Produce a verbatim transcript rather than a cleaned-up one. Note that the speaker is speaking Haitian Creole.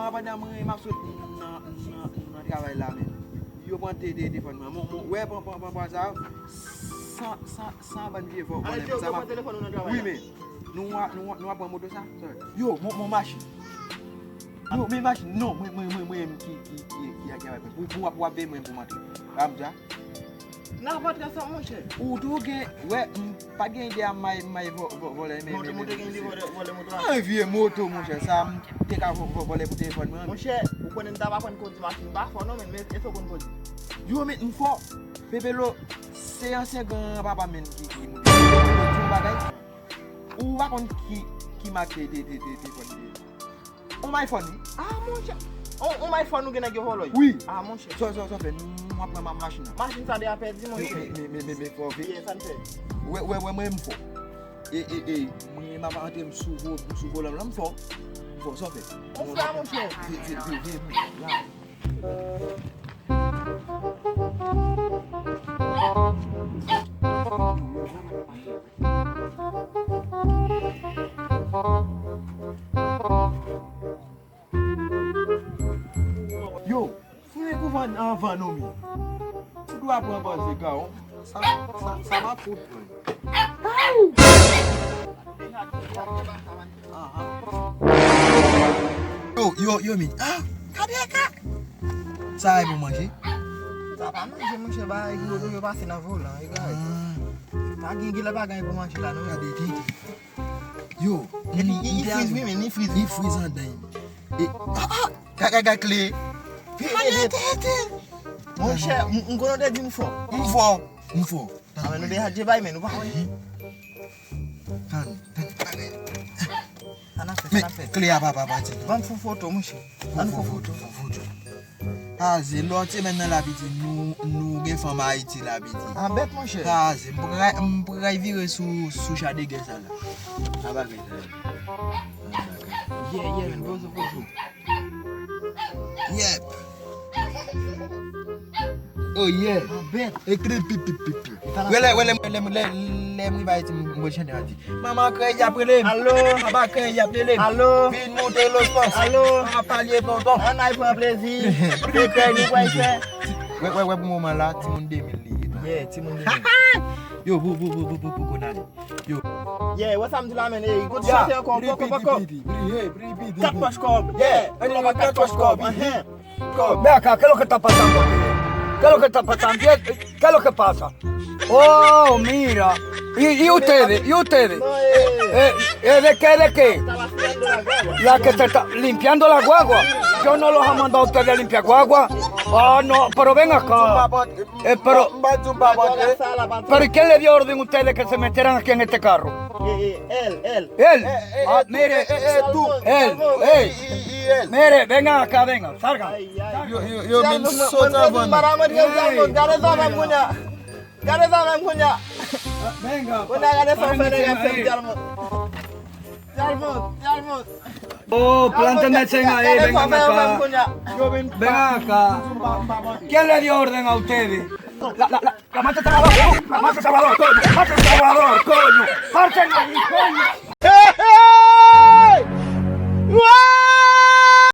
Pandan mwen, m ap sot nan, nan, nan travay la, men yo pran te, te, telefòn mwen. Mon, mon, wè, pran, pran, pran, pran sa yo. San, san, san bann vye vò-, vòlè, sa m ap. Wi, men nou a, nou a, nou a pran moto sa? Yo, mon, mon machin. Yo, men machin. Non, mwen, mwen, mwen, mwen, ki, ki, ki, ki, ki, pou, pou, pou ap veye mwen pou m antre. A, m di a. N ap antre ansanm, monchè. Ou tou gen, wè, m pa t gen ide a may, may vò-, vò-, vòlè, men, men, men, men, vòlè, vòlè moto a. An vye moto, monchè, sa, m te ka vò-, vò-, vòlè pou telefòn mwen, men. Monchè, ou konnen m t ap aprann kondi machin, m pa fò non, men, men, èske w konn kondi? Yo, men, m fò. Pepelo, se ansyen gran papa, men, ki, ki moute. Ou di yon bagay? Ou pa konn ki, ki mak te, te, te, te, telefòn li ye? On iPhone, wi. Ah, monchè. On, on iPhone ou gen nèg yo vòlò, wi. Wi. Ah, monchè. Sa, sa, sa fè, nou ap pran ma-, machin nan. Machin sa deja pèdi, monchè. Men, men, men, men, men, fò vit. Yeah, sa n fè. Wè, wè, wè, mwen, m fò. E, e, e, mwen, m ap antre m sou vo-, m sou volan lan, m fò. M fò, sa fè. On fè, monchè. Vin, vin, vin, vin, vin, la. Yo, fouye kou van anvan non, men. Ou dwe pran banze gawon. Sa, sa, sa m ap fout pran. Yo, yo, yo, men. Ah, gade ka. Sa e pou manje? Sa pa manje, monchè, bagay yo, yo pase nan volan, e gade. Ah. Pa gen, gen lè pa gen pou manje la, non. Gade, tenten. Yo, epi, li, li friz, wi, men, li friz. Li friz andan. E, ah, ah, gade, gade, gade kle. Monchè, m, m konnen w te di m fò. M fò, m fò. Ah, men nou deja debay, men nou pa wè. Tann, tann, tann. Sa n ap fè, sa n ap fè. Men, kle a pa, pa pati. Ban m fè foto, monchè. Ban m fè foto. Fè foto. Kaze, lòt semèn nan la, piti, nou, nou gen fanm Ayiti la, piti. Ah, bèt, monchè. Kaze, m pral, m pral vire sou, sou Chadegè sa la. Sa bagay sa ye. Yeah, yeah, men, poze foto. Yep. Oh, yeah. Ah, bèt. Ekri pi, pi, pi, pi. Wè lè, wè lè, lè, lè, lè m rive Ayiti, m, m chante, m di, Manman krèy ap rele m. Alo. Papa krèy ap rele m. Alo. Vin moute Los Pos. Alo. Mwen ap pale tonton. Ann al pran plezi. Se krèy nou pral fè. Wè, wè, wè, pou moman la, timoun de mil li ye. Yeah, timoun de mil. Yo, pou, pou, pou, pou, pou, pou konn ale. Yo. Yeah, wè sa m di la, men, ey, gwo ti chante ankò, poko, poko. Kat pòch kòb. Yeah, ann al kat pòch kòb. Anhen. Ven acá, ¿qué es lo que está pasando aquí? ¿Qué es lo que está pasando? ¿Qué, qué es lo que pasa? Oh, mira. ¿Y, y ustedes? ¿Y ustedes? Eh, eh, ¿de qué, de qué? La que se está limpiando la guagua. Yo no los ha mandado a ustedes a limpiar guagua. Ah, no, pero ven acá. Eh, pero, pero ¿y quién le dio orden a ustedes que se metieran aquí en este carro? Eh, eh, él, él. Él. Ah, mire. Él. Ey. Mire, vengan acá, vengan, salgan. Yo, yo, yo, men sot anvan nou. Gade sa menm kounye a. Gade sa menm kounye a. Vengan. Kounye a gade sa w fè nèg ap fè m, Telmont. Telmont, Telmont. Oh, plante mecen ahí, vengan acá. Vengan acá. ¿Quién le dio orden a ustedes? La, la, la, la mata Salvador, la mata Salvador, coño, mata Salvador, coño. Parte ahí, coño. Hey, hey!